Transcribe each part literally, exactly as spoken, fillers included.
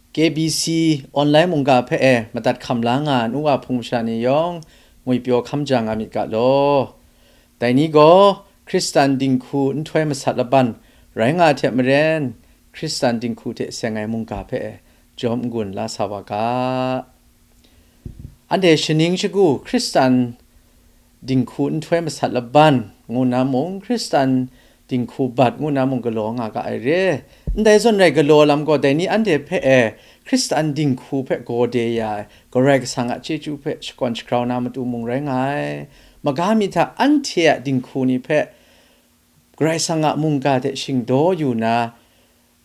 K B C online mungga hpe e madat hkam la nga ai nu wa hpung masha ni yawng ngwipyaw hkam ja nga myit ga law. Dai ni gaw Hkristan dinghku nhtoi masat laban rai nga ai hte maren, Hkristan dinghku hte seng ai mungga hpe e jawm n-gun la sa wa ga. Anhte shaning shagu Hkristan dinghku nhtoi masat laban ngu na mung, Hkristan dinghku bat ngu na mung galaw nga ga ai re. Ndai zawn rai galaw lam gaw, dai ni anhte hpe e Hkristan dinghku hpe gawde ya ai Karai Kasang a chyeju hpe shakawn shagrau na matu mung rai nga ai. Maga mi hta anhte a dinghku ni hpe Karai Kasang a mungga hte shingdaw yu na,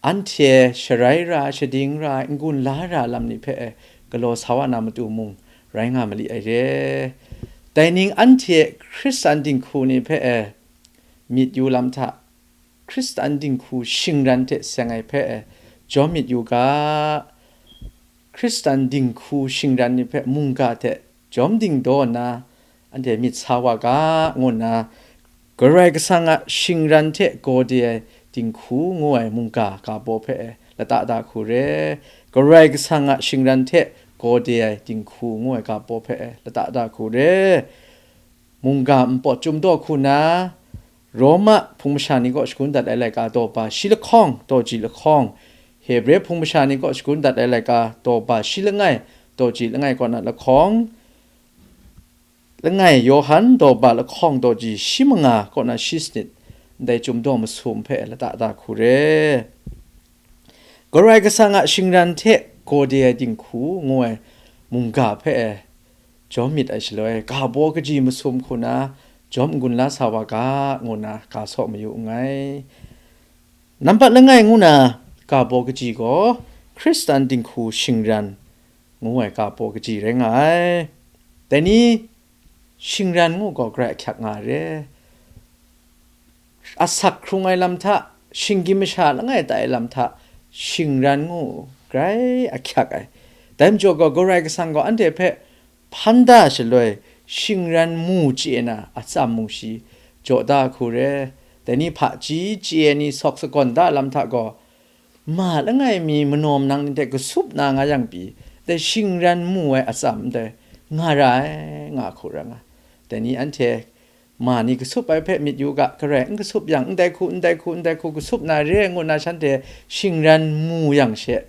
anhte sharai ra ai, shading ra ai, n-gun la ra ai lam ni hpe e galaw sa wa na matu mung rai nga mali ai re. Dai ning anhte Hkristan dinghku ni hpe e myit yu lam hta, Hkristan dinghku shingran hte seng ai hpe e jawm myit yu ga. Hkristan dinghku shingran ni hpe mungga hte jawm dingdaw nna, anhte myit sa wa ga, ngu nna, Karai Kasang a shingran hte gawde ai dinghku ngu ai mungga ga baw hpe e lata da hku re. Karai Kasang a shingran hte gawde ai dinghku ngu ai ga baw hpe e lata da hku re. Mungga npawt chyum daw hku na, Roma hpung masha ni kaw shagun dat ai laika daw ba shi lahkawng, daw ji lahkawng, Hebre hpung masha ni kaw shagun dat ai laika daw ba shi langai, daw ji langai kaw na lahkawng, langai Yawhan daw ba lahkawng, daw ji shi manga kaw na shi sanit, ndai chyum daw masum hpe lata da hku re. Karai Kasang a shingran hte gawde ai dinghku ngu ai mungga hpe e jawm myit ai shaloi, ga baw kaji masum hku na jawm n-gun la sa wa ga, ngu na ga saw mayu nngai. Nambat langai ngu na ga baw kaji gaw Hkristan dinghku shingran ngu ai ga baw kaji rai nga ai. Dai ni shingran ngu gaw Karai ahkyak nga ai re. Asak hkrung ai lam hta, shinggyim masha langai tai ai lam hta, shingran ngu Karai ahkyak ai. Dai majaw gaw, Karai Kasang gaw anhte hpe hpan da shaloi, shingran mu chye na atsam mung shi jaw da hku re. Dai ni hpaji chye ai ni sawk sagawn da lam hta gaw, ma langai mi manaw manang ni hte kasup na nga yang pyi, dai shingran mu ai atsam ndai nga ra ai, nga hku ra nga. Dai ni anhte ma ni kasup ai hpe myit yu ga, Karai n kasup yang, ndai hku, ndai hku, ndai hku kasup na re ai ngu nna shanhte shingran mu yang she,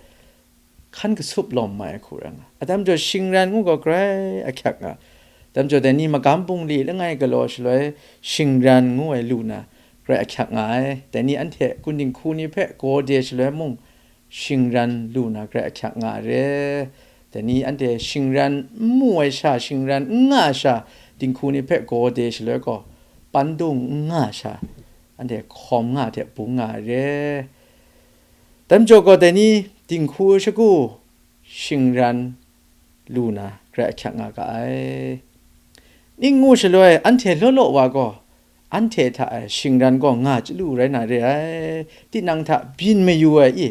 hkan kasup lawm mai ai hku ra nga. Atam jaw shingran ngu gaw Karai ahkyak nga. Atam jaw dai ni magam bungli langai galaw shaloi shingran ngu ai lu na Karai ahkyak nga ai. Dai ni anhte kun dinghku ni hpe gawde shaloi mung shingran lu na Karai ahkyak nga ai re. Dai ni anhte shingran n mu ai sha, shingran n nga ai sha, dinghku ni hpe gawde shaloi gaw, pandung n nga ai sha, anhte hkawm nga hte bung nga ai re. Dai majaw gaw, dai ni dinghku shagu shingran lu na Karai ahkyak nga ga ai. Ning ngu shaloi, anhte law law wa gaw, anhte hta e shingran gaw nga chyalu rai na re ai. Tinang hta byin mayu ai i,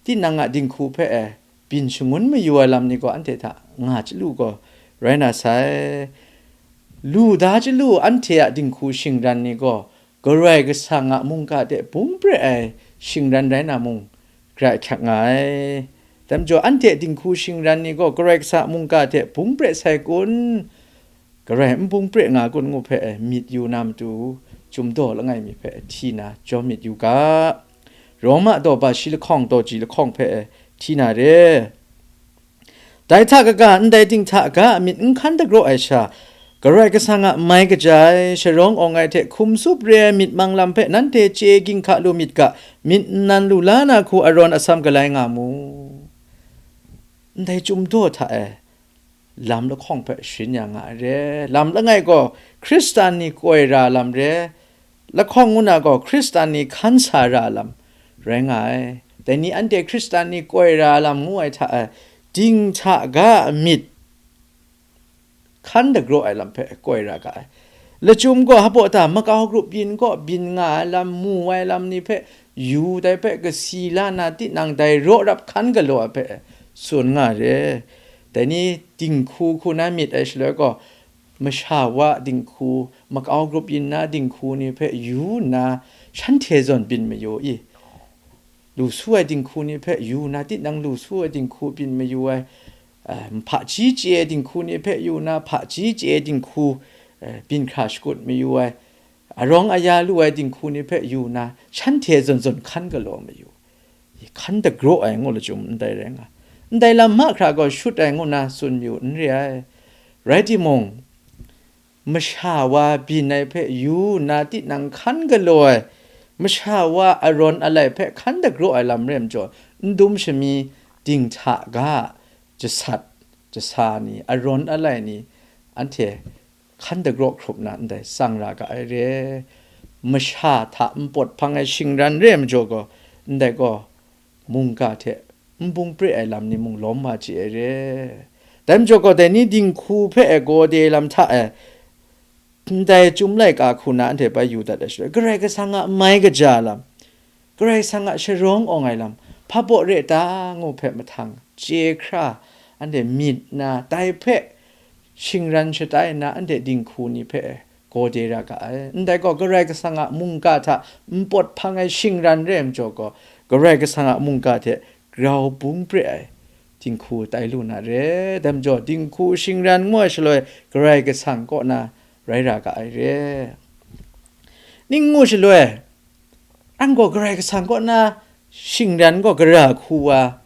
tinang a dinghku hpe e byin shangun mayu ai lam ni gaw anhte hta nga chyalu gaw rai na sai. Lu da chyalu anhte a dinghku shingran ni gaw, Karai Kasang a mungga hte bung pre ai shingran rai na mung, Karai ahkyak nga ai. Dai majaw, anhte dinghku shingran ni gaw Karai Kasang a mungga hte bung pre sai kun? Karai n bung pre nga kun ngu hpe e myit yu na matu, chyum daw langai mi hpe hti na jawm myit yu ga. Roma daw ba shi lahkawng, daw ji lahkawng hpe e hti na re. Dai hta kaga, ndai ting hta ga myit n hkan dagraw ai sha, Karai Kasang a mai kaja ai, sharawng awng ai hte hkum tsup re ai myit mang lam hpe nanhte chye ginhka lu myit ga, myit nnan lu la na hku arawn asam galai nga mu. Ndai chyum daw hta e lam lahkawng hpe sharin ya nga ai re. Lam langai gaw Hkristan ni koi ra lam re, lahkawng ngu na gaw Hkristan ni hkan sa ra lam rai nga ai. Dai ni anhte Hkristan ni koi ra lam ngu ai hta e, dinghta ga myit hkan dagraw ai lam hpe koi ra ga ai. Lachyum gaw hpaw ta makau grup yin kaw byin nga ai lam, mu ai lam ni hpe yu dai hpe kasi la na, tinang dai raw rap hkan galaw ai hpe tsun nga re. Dai ni dinghku hku na myit ai shaloi gaw, masha wa dinghku, makau grup yin na dinghku ni hpe yu nna, shanhte zawn byin mayu i, lu su ai dinghku ni hpe yu na, tinang lu su ai dinghku byin mayu ai, eh, hpaji chye ai dinghku ni hpe yu na, hpaji chye ai dinghku, eh, byin hkra shakut mayu ai, arawng aya lu ai dinghku ni hpe yu na, shanhte zawn zawn hkan galaw mayu. Hkan dagraw ai ngu lachyum ndai rai nga. Ndai lam mahkra gaw shut ai ngu na tsun mayu n re ai. Rai timung, masha wa byin ai hpe yu nna tinang hkan galaw ai, masha wa arawn alai hpe hkan dagraw ai lam re ai majaw, n dum shami, dinghta ga, jasat, jasa ni, arawn alai ni, anhte hkan dagraw hkrup na ndai tsang ra ga ai re. Masha hta npawt hpang ai shingran re ai majaw gaw, ndai gaw mungga hte n bung pre ai lam ni mung lawm wa chye ai re. Dai majaw gaw, dai ni dinghku hpe e gaw de lam hta e, ndai Chyum laika hku na anhte bai yu dat ai shaloi, Karai Kasang a mai kaja lam, Karai Kasang a sharawng awng ai lam, hpa baw re ta ngu hpe mahtang chye hkra, anhte myit na, dai hpe shingran shatai nna, anhte dinghku ni hpe gaw de ra ga ai. Ndai gaw, Karai Kasang a mungga hta npawt hpang ai shingran re ai majaw gaw, Karai Kasang a mungga hte grau bung pre ai dinghku tai lu na re. Dai majaw, dinghku shingran ngu ai shaloi, Karai Kasang kaw na rai ra ga ai re. Ning ngu shaloi, nang gaw Karai Kasang kaw na shingran gaw gara hku wa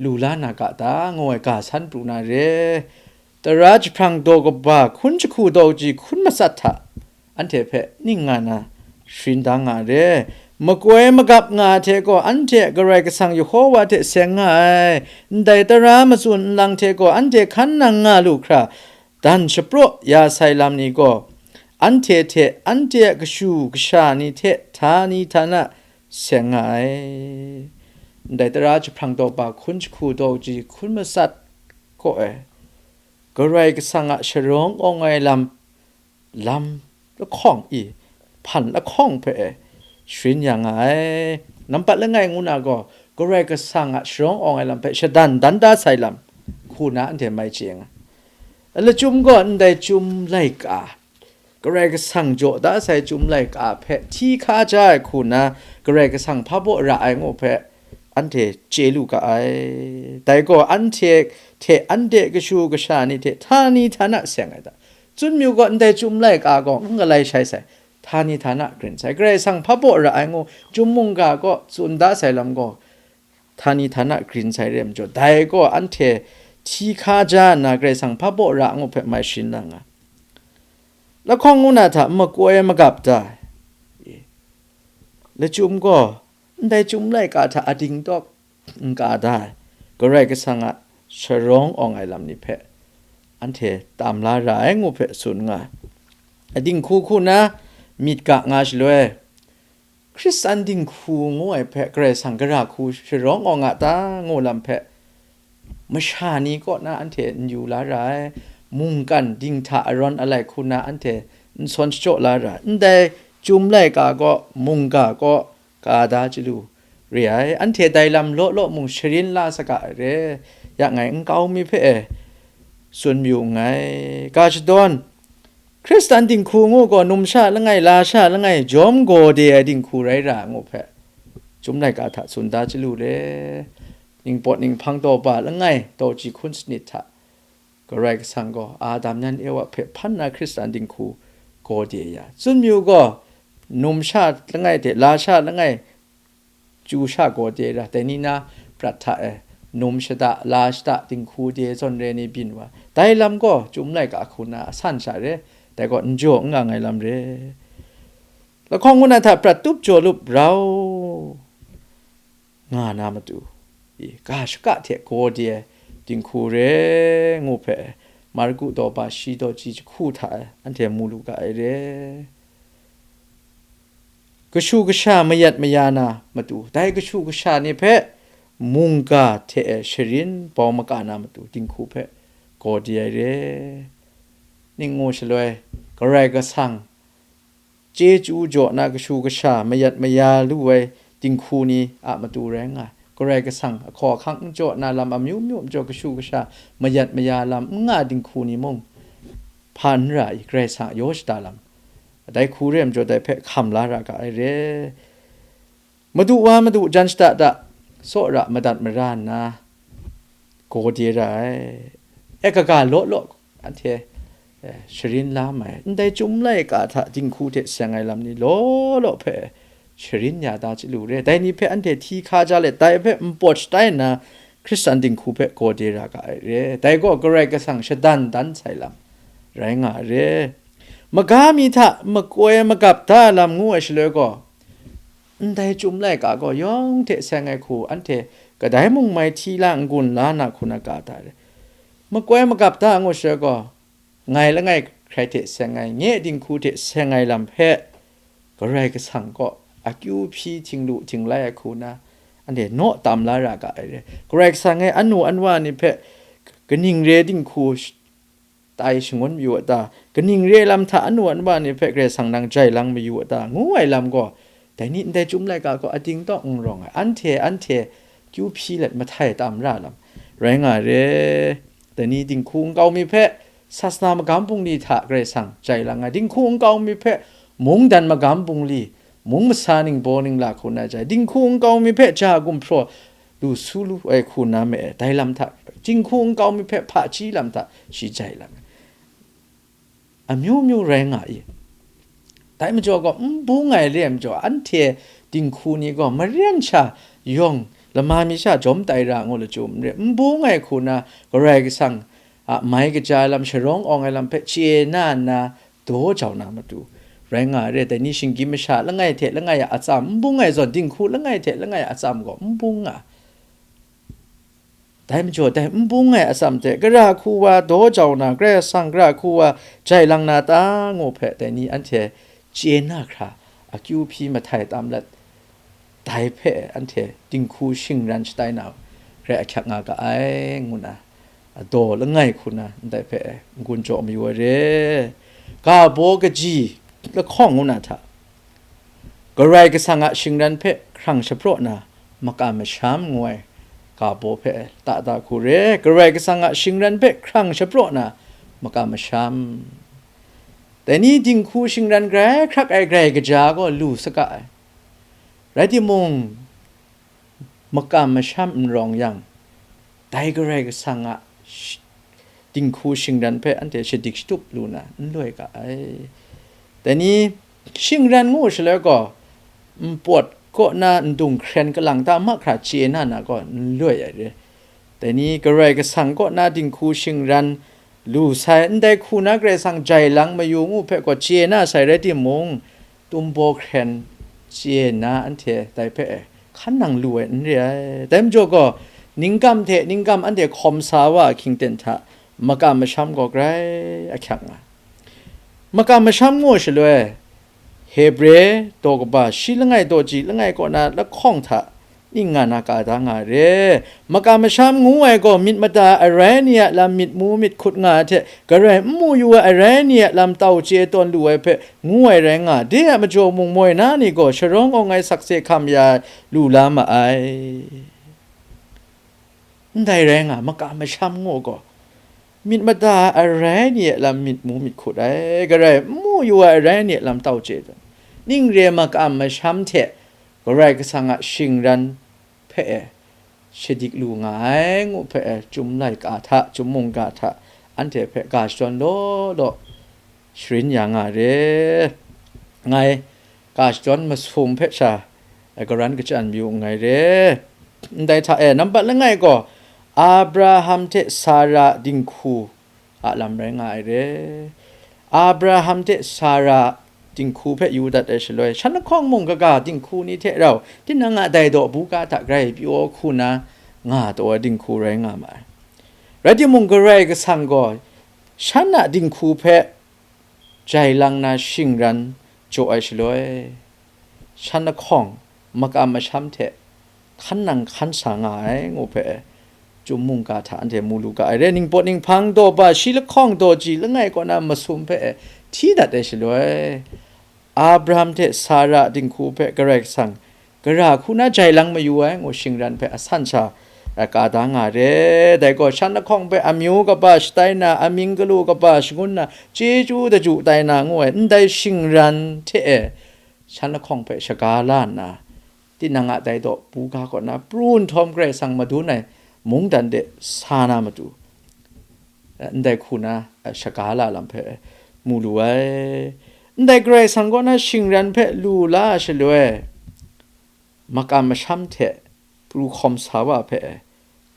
lu la na ga ta, ngu ai ga san pru na re. Tara jahprang daw kaba hkun jahku daw kaji hkun matsat hta anhte hpe ning nga na sharin da nga re. Makoi magap nga ai hte gaw, anhte Karai Kasang Yehova hte seng nga ai. Ndai tara matsun nlang hte gaw, anhte hkan nang nga lu hkra, dan shapraw ya sai lam ni gaw, anhte hte anhte a kashu kasha ni hte htani htana seng nga ai. Ndai tara jahprang daw ba hkun jahku daw kaji hkun matsat kaw e, Karai Kasang a sharawng awng ai lam, lam lahkawng i, hpan lahkawng hpe e sharin ya nga ai. Nampat langai ngu na gaw, Karai Kasang a sharawng awng ai lam hpe shadan dan da sai lam hku na anhte mai chye nga ai. Lachyum gaw, ndai Chyum laika, Karai Kasang jaw da sai Chyum laika hpe hti hka ja ai hku na, Karai Kasang hpa baw ra ai ngu hpe anhte chye lu ga ai. Dai gaw, anhte hte anhte kashu kasha ni hte htani htana seng ai hta. Tsun mayu gaw, ndai Chyum laika gaw n galai shai sai, htani htana grin sai. Karai Kasang hpa baw ra ai ngu, Chyum mungga kaw tsun da sai lam gaw, htani htana grin sai re ai majaw, dai gaw anhte hti hka ja nna, Karai Kasang hpa baw ra ngu hpe mai sharin na nga. Lahkawng ngu na hta makoi magap da. Lachyum gaw, ndai Chyum laika hta ading tawk n ka da ai, Karai Kasang a sharawng awng ai lam ni hpe anhte tam la ra ai ngu hpe tsun nga ai. Dinghku hku na myit ga nga shaloi, Hkristan dinghku ngu ai hpe Karai Kasang gara hku sharawng awng a ta ngu lam hpe, masha ni kaw na anhte n yu la ra ai, mungkan dinghta arawn alai hku na anhte n sawn shachyaw la ra ai. Ndai Chyum laika gaw mungga kaw ka da chyalu re ai, anhte dai lam law law mung sharin la saga ai re, ya ngai nkau mi hpe e tsun mayu nngai. Ga shadawn, Hkristan dinghku ngu gaw, numsha langai, lasha langai, jawm gaw de ai dinghku rai ra ngu hpe, Chyum laika hta tsun da chyalu re. Ningpawt ninghpang daw ba langai, daw ji hkun sanit hta, Karai Kasang gaw Adam yan Ewa hpe hpan na Hkristan dinghku gaw de ya. Tsun mayu gaw, numsha langai hte lasha langai, chyu sha gaw de ra, dai ni na prat hta e, num shada, la shada, dinghku de zawn re ni byin wa. Dai lam gaw Chyum laika hku na a san sha re, dai gaw n jaw n nga ai lam re. Lahkawng ngu na hta prat tup jaw lup rau nga na matu, i, ga shaka hte gaw de ai dinghku re ngu hpe, Marku daw ba shi daw ji jahku hta e anhte mu lu ga ai re. Kashu kasha mayat maya na matu, dai kashu kasha ni hpe mungga hte e sharin bau maka na matu, dinghku hpe gaw di ai re. Ning ngu shaloi, Karai Kasang chyeju jaw na kashu kasha mayat maya lu ai dinghku ni a matu rai nga ai. Karai Kasang ahkaw ahkang n jaw na lam amyu myu majaw, kashu kasha mayat maya lam n nga dinghku ni mung, hpa n ra i, Karai Kasang a yaw shada lam, dai hku re ai majaw, dai hpe hkam la ra ga ai re. Madu wa madu jan shada da, tsawra madat mara nna, gaw de ra ai. E kaga law law, anhte, eh, sharin la mai. Ndai Chyum laika hta dinghku hte seng ai lam ni law law hpe sharin ya da chyalu re. Dai ni hpe anhte hti hka ja let, dai hpe npawt shatai nna, Hkristan dinghku hpe gaw de ra ga ai re. Dai gaw Karai Kasang shadan dan sai lam rai nga ai re. Maga mi hta makoi magap da lam ngu ai shaloi gaw, ndai Chyum laika gaw yawng hte seng ai hku anhte kadai mung mai hti la n-gun la na hku na ga da re. Makoi magap da ngu shaloi gaw, ngai langai hkrai hte seng ai, nye dinghku hte seng ai lam hpe Karai Kasang kaw akyu hpyi htinglu htinglai ai hku na, anhte naw tam la ra ga ai re. Karai Kasang e anu anwa ni hpe kaning re dinghku sh-, tai shangun mayu a ta? Kaning re lam hta anu anwa ni hpe Karai Kasang nang jai lang mayu a ta? Ngu ai lam gaw, dai ni ndai Chyum laika gaw ading tawng n rawng ai. Anhte, anhte kyu hpyi let mahtai tam ra lam rai nga re. Dai ni dinghku nkau mi hpe sasana magam bungli hta Karai Kasang jai lang ai. Dinghku nkau mi hpe mungdan magam bungli, mung masa ningbaw ningla hku na jai. Dinghku nkau mi hpe ja gumhpraw lu su lu ai hku na me ai. Dai lam hta, dinghku nkau mi hpe hpaji lam hta shi jai lang ai. Amyu myu rai nga i. Dai majaw gaw, n bung ai re ai majaw, anhte dinghku ni gaw maren sha yawng lama mi sha jawm tai ra ngu lachyum n re, n bung ai hku na Karai Kasang a mai kaja ai lam, sharawng awng ai lam hpe chye na nna daw jau na matu rai nga ai re. Dai ni shinggyim masha langai hte langai a atsam n bung ai zawn, dinghku langai hte langai a atsam gaw n bung nga. Dai majaw, dai n bung ai atsam hte, gara hku wa daw jau na, Karai Kasang gara hku wa jai lang na ta ngu hpe, dai ni anhte chye na hkra, akyu hpyi mahtai tam let, dai hpe anhte dinghku shingran shatai na re ahkyak nga ga ai, ngu na, a daw langai hku na ndai hpe n-gun jaw mayu ai re. Ga baw kaji lahkawng ngu na hta, Karai Kasang a shingran hpe hkrang shapraw na makam masham ngu ai ga baw hpe ta da hku re. Karai Kasang a shingran hpe hkrang shapraw na makam masham. Dai ni dinghku shingran grai hkrak ai grai kaja gaw lu saga ai. Rai timung, makam masham n rawng yang, dai Karai Kasang a sh-, dinghku shingran hpe anhte shadik shatup lu na n loi ga ai. Dai ni shingran ngu shaloi gaw, npawt kaw na ndung hkren kalang ta mahkra chye na na gaw n loi ai re. Dai ni Karai Kasang kaw na dinghku shingran lu sai, ndai hku na Karai Kasang jai lang mayu ngu hpe gaw chye na sai rai timung, tumbaw hkren chye nna anhte dai hpe hkan nang lu ai n re ai. Dai majaw gaw, ningkam hte ningkam anhte hkawm sa wa ahkying ten hta makam masham gaw grai ahkyak nga. Makam masham ngu shaloi, Hebre daw kaba shi langai daw ji langai kaw na lahkawng hta ning nga na ka da nga re. Makam masham ngu ai gaw myit mada arai ni a lam myit mu myit hkut nga ai hte, garai n mu yu ai arai ni a lam tau chye tawn lu ai hpe ngu ai rai nga, de a majaw mung moi na ni gaw sharawng awng ai sakse hkam ya lu la ma ai. Ndai rai nga, makam masham ngu gaw, myit mada arai ni a lam myit mu myit hkut ai, garai n mu yu ai arai ni a lam tau chye tawn, ning re makam masham hte Karai Kasang a shingran hpe e shadik lu nga ai ngu hpe e, Chyum laika hta, Chyum mungga hta, anhte hpe ga shadawn law law sharin ya nga re. Ngai ga shadawn masum hpe sha, e, karan kachyan mayu nngai re. Ndai hta e, nambat langai gaw, Abraham hte Sara dinghku a lam rai nga ai re. Abraham hte Sara dinghku hpe yu dat ai shaloi, shan lahkawng mung kaga dinghku ni hte rau, tinang a dai daw buga hta grai pyaw hku na nga taw ai dinghku rai nga ma ai. Rai timung, Karai Kasang gaw shan a dinghku hpe jai lang na shingran jaw ai shaloi, shan lahkawng makam masham hte hkan nang hkan sa nga ai ngu hpe, Chyum mungga hta anhte mu lu ga ai re. Ningpawt ninghpang daw ba shi lahkawng daw ji langai kaw na masum hpe hti dat ai shaloi, Abraham hte Sara dinghku hpe Karai Kasang gara hku na jai lang mayu ai ngu shingran hpe asan sha, a, ka da nga re. Dai gaw, shan lahkawng hpe amyu kaba shatai na, amying galu kaba shangun na, chyeju daju tai na ngu ai ndai shingran hte e, shan lahkawng hpe shaga la nna, tinang a dai daw buga kaw na pru nhtawm Karai Kasang madun ai mungdan de sa na matu, ndai hku na shaga la lam hpe mu lu ai. Ndai Karai Kasang kaw na shingran hpe lu la shaloi, makam masham hte pru hkawm sa wa hpe,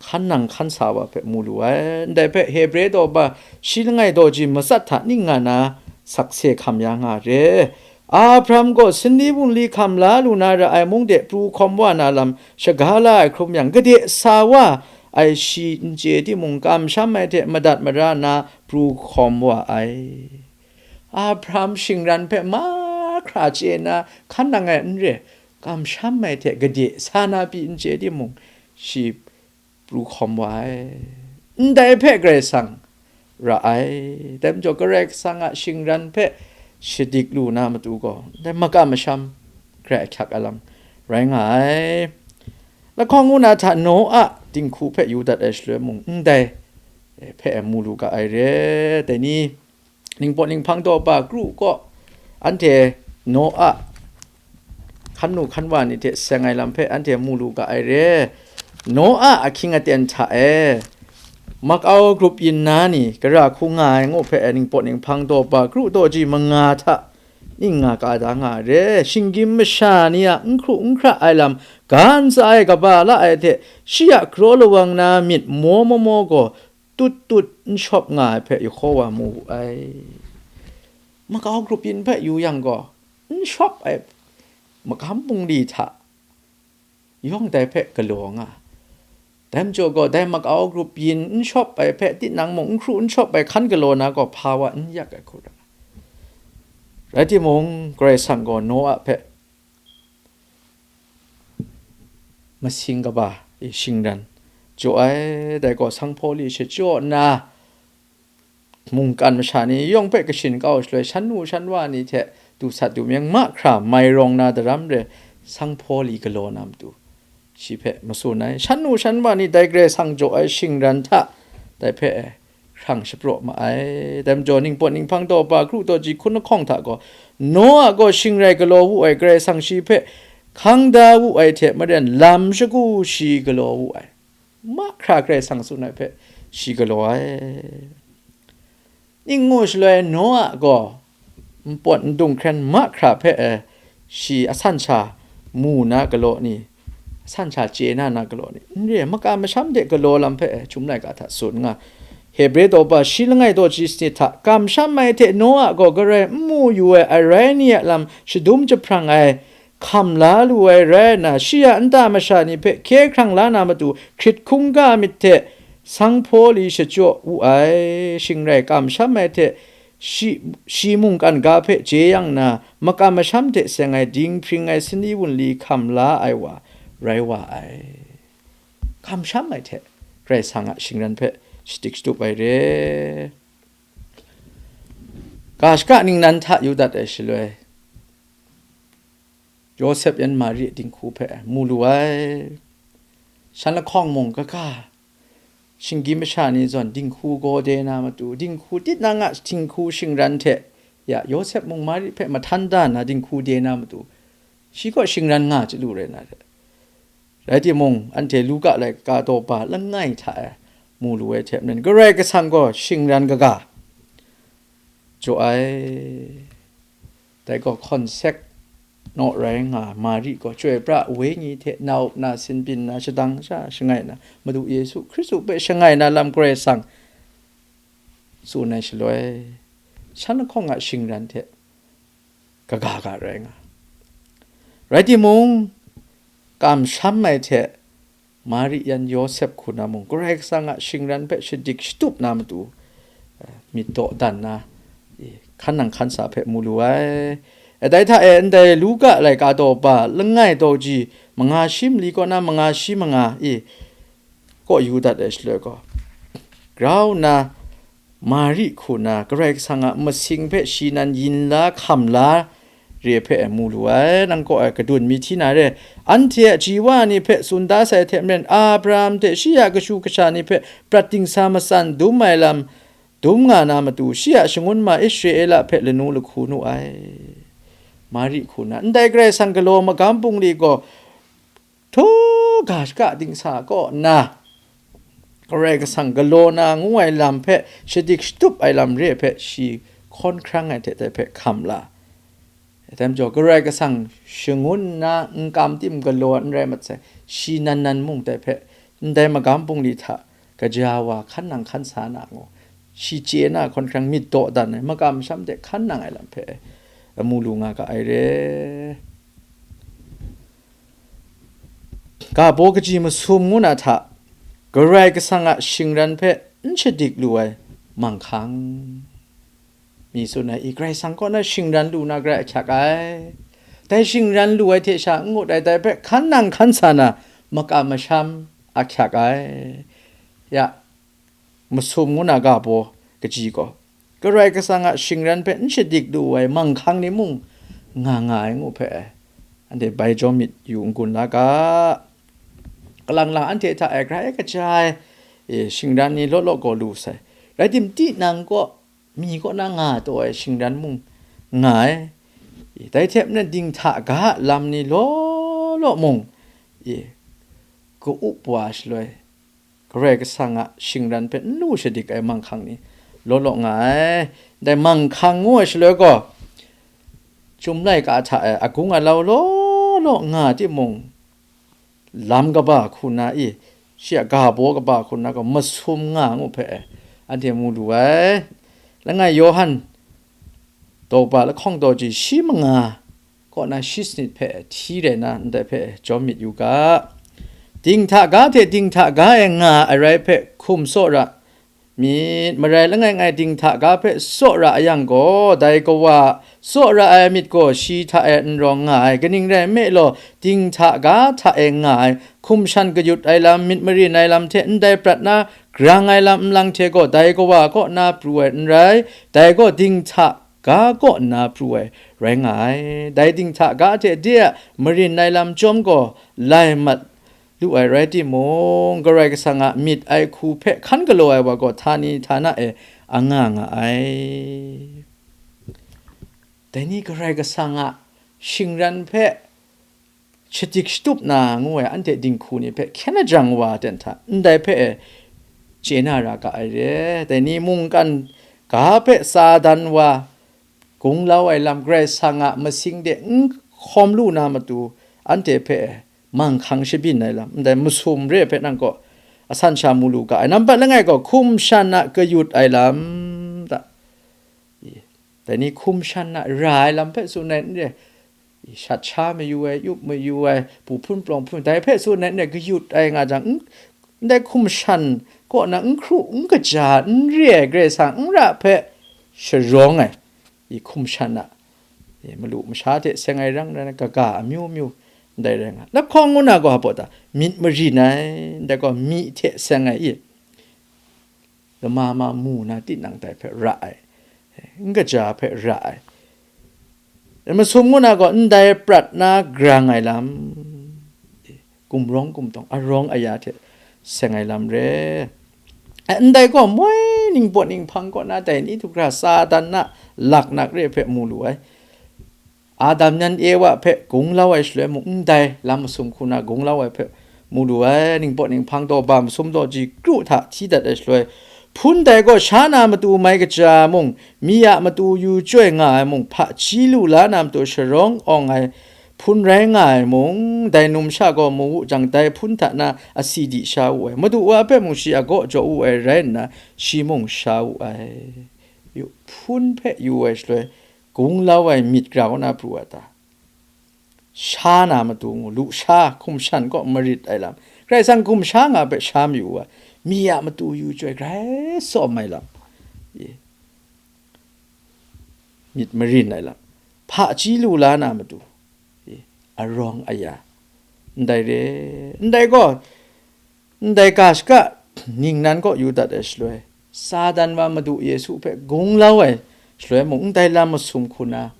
hkan nang hkan sa wa hpe mu lu ai. Ndai hpe Hebre daw ba shi langai daw ji matsat hta ning nga na sakse hkam ya nga re. Abraham gaw sanli wunli hkam la lu na ra ai mung de pru hkawm wa na lam shaga la ai hkrum yang, gade sa wa ai shi n chye timung, kamsham ai hte madat mara na pru hkawm wa ai. Abraham shingran hpe mahkra chye na hkan nang ai n re, kamsham ai hte gade sa na pyi n chye timung, shi pru hkawm wa ai. Ndai hpe Karai Kasang ra ai. Dai majaw Karai Kasang a shingran hpe shadik lu na matu gaw, dai makam masham grai ahkyak ai lam rai nga ai. Lahkawng ngu na hta Noa dinghku hpe yu dat ai shaloi mung, ndai hpe mu lu ga ai re. Dai ni, Ningpawt ninghpang daw pa kru kaw, anhte Noa hkan nu hkan wa ni hte seng ai lam hpe anhte mu lu ga ai re. Noa ahkying aten hta e, makau grup yin na ni gara hku nga ai ngu hpe, Ningpawt ninghpang daw pa kru daw ji manga hta ning nga ka da nga ai re. Shinggyim masha ni a n hkru n hkra ai lam ga ntsa e kaba la ai hte, shi a garaw lawang na myit maw maw maw gaw, tut tut n shawp nga ai hpe Yehowa mu wu ai. Makau grup yin hpe yu yang gaw, n shawp ai magam bungli hta yawng dai hpe galaw nga. Dai majaw gaw, dai makau grup yin n shawp ai hpe tinang mung n hkru n shawp ai hkan galaw na gaw, hpa wa n yak ai hku ra. Rai timung, Karai Kasang gaw Noa hpe masing kaba e shingran jaw ai. Dai gaw, sanghpaw li shachyaw nna, mungkan masha ni yawng hpe kashin kau shaloi, shan nu shan wa ni hte du sat du meng mahkra mai rawng na daram re, sanghpaw li galaw na matu, shi hpe matsun ai. Shan nu shan wa ni dai Karai Kasang jaw ai shingran hta dai hpe hkrang shapraw ma ai. Dai majaw, Ningpawt ninghpang daw pa kru daw ji hkun lahkawng hta gaw, Noa gaw shingrai galaw wu ai, Karai Kasang shi hpe hkang da wu ai hte maren, lam shagu shi galaw wu ai. Mahkra Karai Kasang tsun ai hpe shi galaw ai. Ning ngu shaloi, Noa gaw npawt ndung hkren mahkra hpe e, shi asan sha mu na galaw ni, asan sha chye na na galaw ni, n re ai, makam masham de galaw lam hpe e, Chyum laika hta tsun nga. Hebre daw ba shi langai daw ji sanit hta, kamsham ai hte Noa gaw Karai n mu yu ai arai ni a lam shadum jahprang ai, hkam la lu ai rai nna, shi a nta masha ni hpe hkye hkrang la na matu hkrit hkungga myit hte sanghpaw li shachyaw wu ai, shingrai kamsham ai hte shi, shi mungkan ga hpe jeyang nna, makam masham hte seng ai dinghpring ai sanli wunli hkam la ai wa rai wa ai. Kamsham ai hte Karai Kasang a shingran hpe shadik shatup ai re. Ga shaka ningnan hta yu dat ai shaloi, Yawsep yan Mari dinghku hpe mu lu ai. Shan lahkawng mung kaga, shinggyim masha ni zawn dinghku gaw de na matu, dinghku tinang a dinghku shingran hte ya Yawsep mung Mari hpe mahtan da nna dinghku de na matu, shi kaw shingran nga chyalu rai na re. Rai timung, anhte Luka laika daw ba langai hta e mu lu ai hte maren, Karai Kasang gaw shingran kaga jaw ai. Dai gaw hkawnsek naw rai nga Mari gaw Chyoi Pra Wenyi hte na up na sinbin na shadang sha shangai na, Madu Yesu Hkristu hpe shangai na lam Karai Kasang tsun ai shaloi, shan lahkawng a shingran hte kaga ga rai nga. Rai timung, kamsham ai hte Mari yan Yawsep hku na mung, Karai Kasang a shingran hpe shadik shatup na matu, eh, myit dawdan na, eh, hkan nang hkan sa hpe mu lu ai. Eh, dai hta e, ndai Luka laika daw ba langai daw ji manga shi mali kaw na manga shi manga, eh, kaw yu dat ai shaloi gaw, grau nna Mari hku na Karai Kasang a masing hpe shi nan yin la hkam la re hpe mu lu ai. Nang kaw ai kadun mi hti na re, anhte a ji wa ni hpe tsun da sai hte maren, Abraham hte shi a kashu kasha ni hpe prat dingsa matsan dum ai lam dum nga na matu, shi a shangun ma Israela hpe lanu lahku nu ai. Mari hku na, ndai Karai Kasang galaw magam bungli gaw, htaw ga shaka dingsa kaw nna, Karai Kasang galaw na ngu ai lam hpe shadik shatup ai lam re ai hpe shi hkawn hkrang ai hte dai hpe hkam la. Dai majaw, Karai Kasang shangun nna n kam tim galaw n rai mat sai, shi nan nan mung dai hpe ndai magam bungli hta kaja wa hkan nang hkan sa na ngu, shi chye na hkawn hkrang myit dawdan ai, makam masham de hkan nang ai lam hpe mu lu nga ga ai re. Ga baw kaji masum ngu na hta, Karai Kasang a shingran hpe n shadik lu ai manghkang. Mi tsun ai, i Karai Kasang kaw na shingran lu na garai ahkyak ai. Dai shingran lu ai hte sha n ngut ai, dai hpe hkan nang hkan sa na makam masham ahkyak ai. Ya, masum ngu na ga baw kaji gaw, Karai Kasang a shingran hpe n shadik lu ai manghkang ni mung nga nga ai ngu hpe, anhte bai jawm myit yu n-gun la ga. Kalang lang anhte hta e grai kaja ai, e, shingran ni law law gaw lu sai. Rai tim, tinang kaw, mi kaw na nga taw ai shingran mung nga ai. E, dai hte maren dinghta ga a lam ni law law mung, e, ka-up wa shaloi, Karai Kasang a shingran hpe n lu shadik ai manghkang ni law law nga ai. Dai manghkang ngu ai shaloi gaw, chyum laika hta e agung alau law law nga timung, lam kaba hku na i, shi a ga baw kaba hku na gaw masum nga ngu hpe, anhte mu lu ai. Langai Yawhan daw ba lahkawng daw ji shi manga kaw na shi sanit hpe hti rai na ndai hpe jawm myit yu ga. Dinghta ga hte dinghta ga e nga ai rai hpe hkum tsawra myit, marai langai ngai dinghta ga hpe tsawra a yang gaw, dai kawa tsawra ai myit gaw shi hta e n rawng nga ai, kaning rai nme law, dinghta ga hta e nga ai, hkum shan kayut ai lam, myit marin ai lam hte ndai prat na grang ai lam nlang hte gaw, dai kawa kaw na pru ai n rai, dai gaw dinghta ga kaw nna pru ai rai nga ai. Dai dinghta ga hte de a marin ai lam chyawm gaw lai mat lu ai rai timung, Karai Kasang a myit ai hku hpe hkan galaw ai wa gaw htani htana e a nga nga ai. Dai ni Karai Kasang a shingran hpe shadik shatup na ngu ai anhte dinghku ni hpe hkyen ajang wa ten hta, ndai hpe e chye na ra ga ai re. Dai ni mungkan ga hpe Satan wa gunglau ai lam, Karai Kasang a masing de n hkawm lu na matu, anhte hpe e manghkang shabyin ai lam, ndai masum re hpe nang kaw asan sha mu lu ga ai. Nambat langai gaw, hkum shan a kayut ai lam ta, dai ni hkum shan a ra ai lam hpe tsun ai n re, shat sha mayu ai, yup mayu ai, pu hpun palawng hpun, dai hpe tsun ai n re, kayut ai nga jang, n-, ndai hkum shan kaw na n hkru, n kaja, n re ai Karai Kasang n ra hpe sharawng ai, i hkum shan a, i malu masha hte seng ai rang rai na, kaga amyu myu ndai rai nga. Lahkawng ngu na gaw hpa ta, myit marin ai, ndai gaw myi hte seng ai i, lama ma mu na tinang dai hpe ra ai, n kaja hpe ra ai. Masum ngu na gaw ndai prat na grang ai lam, gumrawng gumtawng, arawng aya hte seng ai lam re. Ndai gaw moi ningpawt ninghpang kaw na dai ni htu hkra Satan na laknak re hpe mu lu ai. Adam yan Ewa hpe gunglau ai shaloi mung ndai lam masum hku na gunglau ai hpe mu lu ai. Ningpawt ninghpang daw ba masum daw ji kru hta hti dat ai shaloi, hpun dai gaw sha na matu mai kaja mung, mi a matu yu chyoi nga ai mung, hpaji lu la na matu sharawng awng ai hpun rai nga ai mung, dai numsha gaw mu wu jang, dai hpun hta na asi di sha wu ai. Madu wa hpe mung shi a gaw jaw wu ai rai nna, shi mung sha wu ai. Yu, hpun hpe yu ai shaloi, gunglau ai myit grau na pru ai ta? Sha na matu ngu, lusha, hkum shan kaw marit ai lam, Karai Kasang hkum sha nga hpe sha mayu ai, mi a matu yu chyoi grai sawm ai lam, i, myit marin ai lam, hpaji lu la na matu, i, arawng aya, ndai re, ndai gaw, ndai ga shaka ningnan kaw yu dat ai shaloi, Satan wa Madu Yesu hpe gunglau ai shaloi mung, ndai lam masum hku na,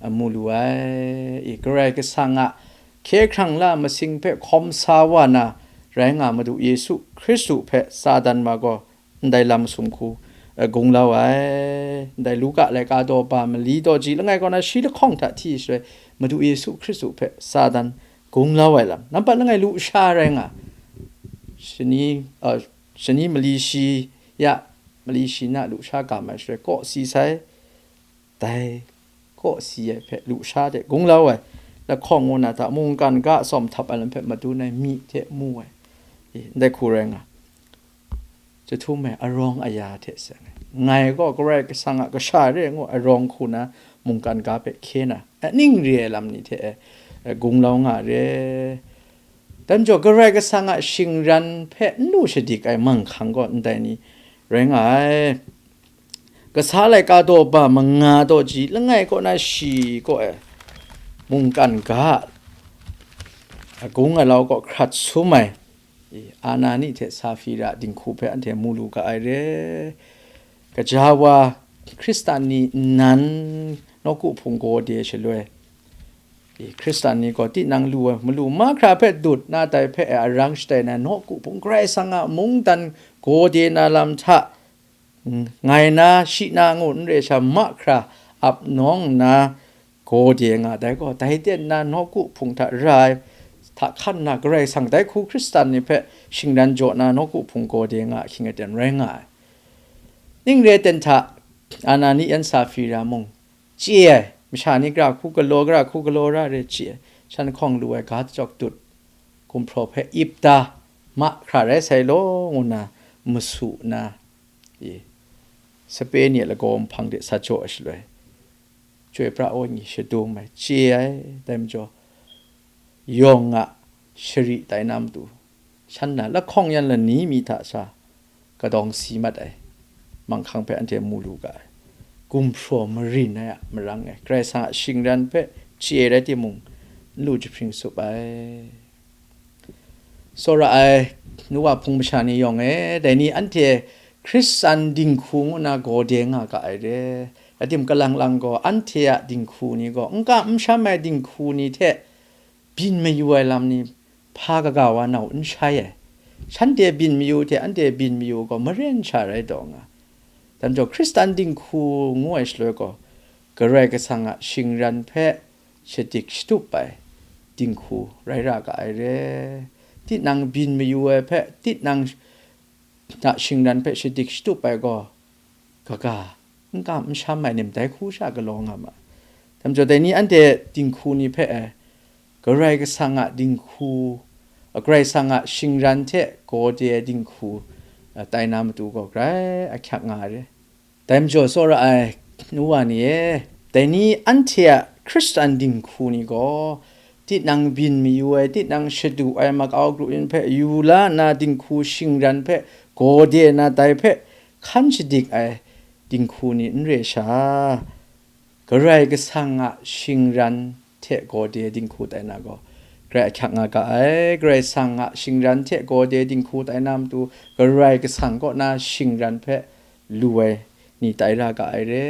a, mu lu ai. I, Karai Kasang a hkye hkrang la masing hpe hkawm sa wa na rai nga Madu Yesu Hkristu hpe Satan wa gaw ndai lam masum hku, a, gunglau ai. Ndai Luka laika daw ba mali daw ji langai kaw na shi lahkawng hta hti shaloi, Madu Yesu Hkristu hpe Satan gunglau ai lam, nampat langai lusha rai nga, shani, uh, shani mali shi ya, mali shi na lusha gam ai shaloi, kawsi sai, dai kawsi ai hpe lusha hte gunglau ai lahkawng ngu na hta, mungkan ga tsawm htap ai lam hpe madun ai myi hte mu ai, e, ndai hku rai nga, jahtum ai arawng aya hte seng ai. Ngai gaw Karai Kasang a kasha re ngu arawng hku na mungkan ga hpe hkye na, aning re ai lam ni hte e, e, gunglau nga re. Dai majaw, Karai Kasang a shingran hpe n lu shadik ai manghkang gaw ndai ni rai nga ai. Kasa laika daw ba manga daw ji langai kaw na shi kaw e, mungkan ga agung alau kaw hkrat sum ai, i, Anani hte Safira dinghku hpe anhte mu lu ga ai re. Gaja wa Hkristan ni nnan nawku hpung gaw de shaloi, i, Hkristan ni gaw tinang lu ai malu mahkra hpe dut na, dai hpe e arang shatai na nawku hpung, Karai Kasang a mungdan gaw de na lam hta, mm, ngai na, shi na ngu n re sha, mahkra ap nawng nna gaw de nga dai gaw, dai ten na nawku hpung hta ra ai, hta hkan na Karai Kasang dai hku Hkristan ni hpe shingran jaw na nawku hpung gaw de nga ahkying aten rai nga ai. Ning re ten hta, Anani yan Safira mung chye ai, masha ni gara hku galaw, gara hku galaw ra re chye ai, shan hkawng lu ai ga jawk dut, gumhpraw hpe ip da, mahkra rai sai law, ngu nna masu nna, i, sape ni a lagaw nhpang de sa jaw ai shaloi, Chyoi pra ai wenyi shadum ai, chye ai, dai majaw, yawng a shari tai na matu, shan na lahkawng yan lani mi hta sha kadawng si mat ai manghkang hpe anhte mu lu ga ai. Gumhpraw marin ai a marang e, Karai Kasang a shingran hpe chye rai timung, n lu jahpring sup ai. Tsawra ai nu wa hpung masha ni yawng e, dai ni anhte Hkristan dinghku ngu na gaw de nga ga ai re. Adim kalang lang gaw, anhte a dinghku ni gaw, n kam n sham ai dinghku ni hte byin mayu ai lam ni hpa kaga wa nau n shai ai. Shanhte byin mayu hte anhte byin mayu gaw maren sha rai taw nga. Dai majaw, Hkristan dinghku ngu ai shaloi gaw, Karai Kasang a shingran hpe shadik shatup ai dinghku rai ra ga ai re. Tinang byin mayu ai hpe, tinang a shingran hpe shadik shatup ai gaw, kaga, n kam n sham ai ni ndai hku sha galaw nga ma ai. Dai majaw, dai ni anhte dinghku ni hpe e, Karai Kasang a dinghku, a, Karai Kasang a shingran hte gaw de ai dinghku, a, tai na matu gaw grai ahkyak nga ai re. Dai majaw, tsawra ai nu wa ni e, dai ni anhte a Hkristan dinghku ni gaw, tinang byin mayu ai, tinang shadu ai makau grup yin hpe yu la nna, dinghku shingran hpe gaw de na, dai hpe hkan shadik ai dinghku ni n re sha, Karai Kasang a shingran hte gaw de dinghku tai na gaw, grai ahkyak nga ga ai. Karai Kasang a shingran hte gaw de dinghku tai na matu, Karai Kasang kaw na shingran hpe lu ai ni tai ra ga ai re.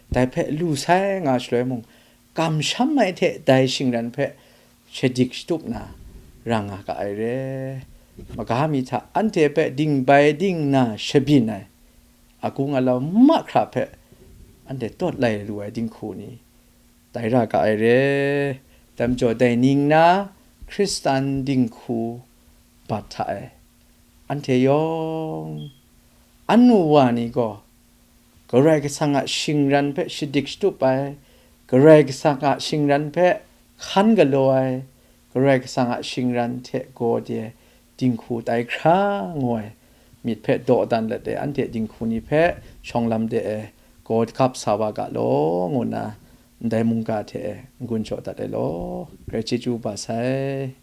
Dai hpe lu sai nga shaloi mung, kamsham ai hte dai shingran hpe shadik shatup na ra nga ga ai re. Maga mi hta anhte hpe dingbai dingna shabyin ai, agung alau mahkra hpe anhte tawt lai lu ai dinghku ni tai ra ga ai re. Dai majaw, dai ning na Hkristan dinghku bat hta e, anhte yawng, anu wa ni gaw, Karai Kasang a shingran hpe shadik shatup ai, Karai Kasang a shingran hpe hkan galaw ai, Karai Kasang a shingran hte gaw de dinghku tai hkra ngu ai myit hpe dawdan let e, anhte dinghku ni hpe shawng lam de e gaw gap sa wa ga law, ngu nna ndai mungga hte e n-gun shaw dat ai law. Grai chyeju ba sai.